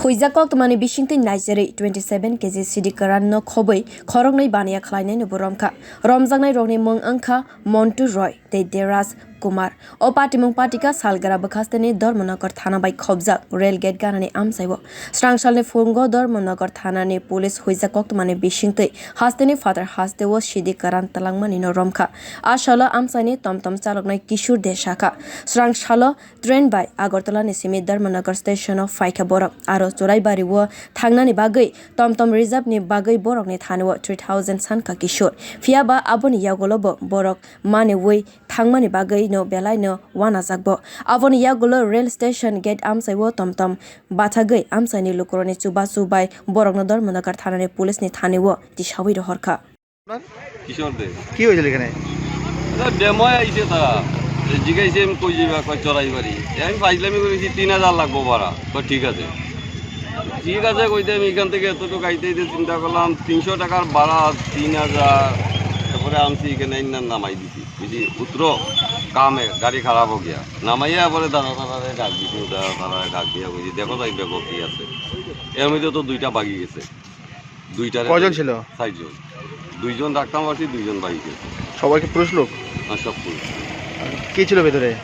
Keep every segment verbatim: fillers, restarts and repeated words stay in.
Huijak koktwmani bisingtwi naicherwi twenty seven K G sidi kwran no khobwi khoroknwi baniya khlainai no bo romkha. Romjaknai rokni mung wngkha Montu Roy tei Deraj Kumar. O patimung patika salgra bwkhasteni Dharmanagar thana bai khobjak rail gate ganani amchaio. Srangsalni phungo Dharmanagar thanani police huijak koktwmani bisingtwi hasteni phatar hasteo sidi kwran twlangmani no romkha. A salo amchaini tomtom chaloknai Kishore de sakha. Srangsalo train bai Agartala ni simi Dharmanagar station o phaikha borok. Aro Churaibari o thangnani bagwi tomtom reserve ni bagwi borokni thani o three thousand sankha Kishore. Phiyaba aboni yagulo bo borok maniwi thangmani bagwi no belai no wanajak bo. Aboni yagulo rail station gate amchaio tomtom bathagwi amchaini lukurokni chubachu bai borokno Dharmanagar thanani police ni thani o tisawi rohorkha. আপনার? কিশোর দে। কি হয়েছিল এখানে? এটা ডেমোয় আইছে তারা। তো জিজ্ঞাসা আমি কই যাইবা, কয় চড়াই বাড়ি। এ আমি ফাইজলামি করেছি, তিন হাজার লাগবো ভাড়া। কয় ঠিক আছে। ঠিক আছে কইতে আমি এখান থেকে এতটুকু আইতে আইতে চিন্তা করলাম, তিনশো টাকার ভাড়া, তিন হাজার, তারপরে আনছি এখানে, এনে নামাই দিছি। বুঝি, উতরো, কামে, গাড়ি খারাপ হো গিয়া। নামাইয়া পরে দাদা তারারে ডাক দিছি, দাদা তারারে ডাক দিয়া কইছি, "দেখো যাই বেগো কি আছে।" এর মধ্যে তো দুইটা বাগি গেছে। দুইটারে কয়জন ছিল? চারজন। দুইজন রাখতাম পারছি, দুইজন বাগি গেছে। সবাই কি পুরুষ লোক? হ্যাঁ, সব পুরুষ। কি ছিল ভেতরে?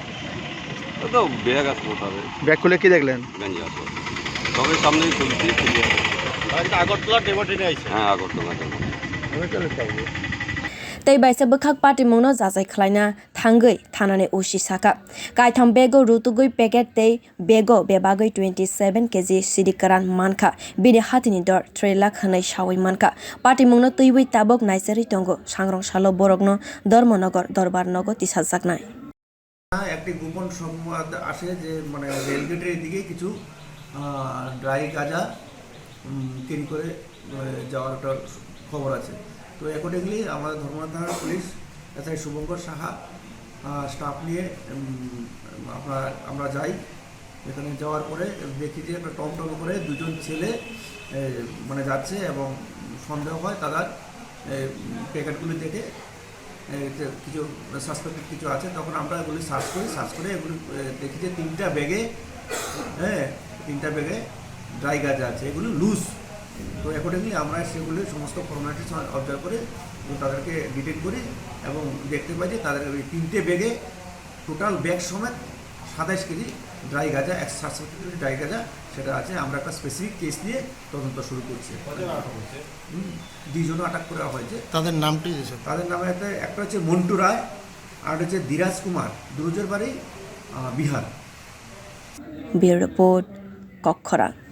ওই তো ব্যাগ আসলো তাদের। ব্যাগ খুলে কি দেখলেন? গাঞ্জা আসলো। সবাই সামনেই খুলছি, খুলে। তারা কি আগরতলা ডেমো ট্রেনে আইছে? হ্যাঁ, Agartala demo. Tei baisa bwkhak patimungno jachai khlaina thangwi thanani O C sakha, kaitham bego rutugwi packet tei bego bebagwi twenty seven K G sidi kwran mankha, bini hatini dor three lakh hwnwi sawi mankha. Patimungno twiwi tabok naicherwi tongo, sangrong salo borokno Dharmanagar dorbar nogo tisajaknai. একটি গোপন সংবাদ আসে যে, মানে, রেলগেটের এদিকে কিছু, আহ, ড্রাই গাঁজা, উম, ক্যারি করে, আহ, যাওয়ার একটা খবর আছে। তো অ্যাকর্ডিংলি আমাদের ধর্মনগর থানার পুলিশ এসআই শুভঙ্কর সাহা, আহ, স্টাফ নিয়ে, উম, আমরা, আমরা যাই। এখানে যাওয়ার পরে দেখি যে একটা টমটম করে দুজন ছেলে, এ, মানে, যাচ্ছে এবং সন্দেহ হয় তারা, এ, প্যাকেটগুলি দেখে, এ, যে কিছু সাসপেক্টেড কিছু আছে, তখন আমরা এগুলি সার্চ করি, সার্চ করে এগুলি, এ, দেখি যে তিনটা ব্যাগে, হ্যাঁ, তিনটা ব্যাগে ড্রাই গাঁজা আছে, এগুলি লুজ। তো অ্যাকর্ডিংলি আমরা সেগুলি সমস্ত ফর্মালিটিস অবজার্ভ করে এবং তাদেরকে ডিটেক্ট করি এবং দেখতে পাই যে তাদের ওই তিনটে ব্যাগে টোটাল ব্যাগ সমেত সাতাইশ কেজি ড্রাই গাঁজা, এক সাসপেক্টেড ড্রাই গাঁজা সেটা আছে। আমরা একটা স্পেসিফিক কেস নিয়ে তদন্ত শুরু করছি। কজন আটক হয়েছে? হুম, দুইজন আটক করা হয়েছে। তাদের নামটি দিয়েছে? তাদের নামে একটা, একটা হচ্ছে মন্টু রায়, আর হচ্ছে ধীরাজ কুমার, দুরুজের বাড়ি, আহ, বিহার। Bureau Report, Kokkhorang.